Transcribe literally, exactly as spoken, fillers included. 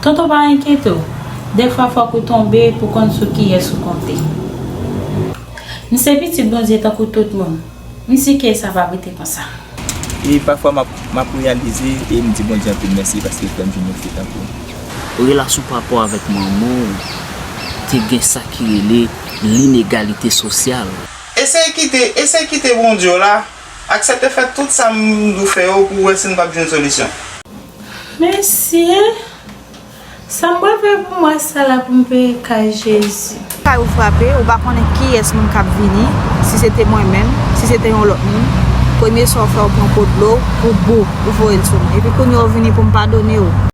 Tonton, pa enkyete w. Dèfwa fòk ou tonbe pou konn sou kiyès ou konte. M se pitit Bondye tankou tout moun. M si ke sa p ap rete konsa. E pafwa m ap, m ap reyalize e m di Bondye anpil mèsi paske l fè m jwenn yon fi tankou w. Relasyon pa rapò avèk manman w te gen sa ki rele linegalite sosyal. Eseye kite, eseye kite Bondye w la, aksepte fè tout sa m di w fè yo pou w wè si n p ap jwenn solisyon. Mesye, sa m pral fè pou mwa sa la pou m peye kay Jezi. Kay ou frape, ou pa konnen kiyès moun k ap vini, si se te mwen menm, si se te yon lòt moun. Premye sa w fè, ou pran po dlo, ou bo, ou voye l sou mwen. Epi kounye a ou vini pou m padone w.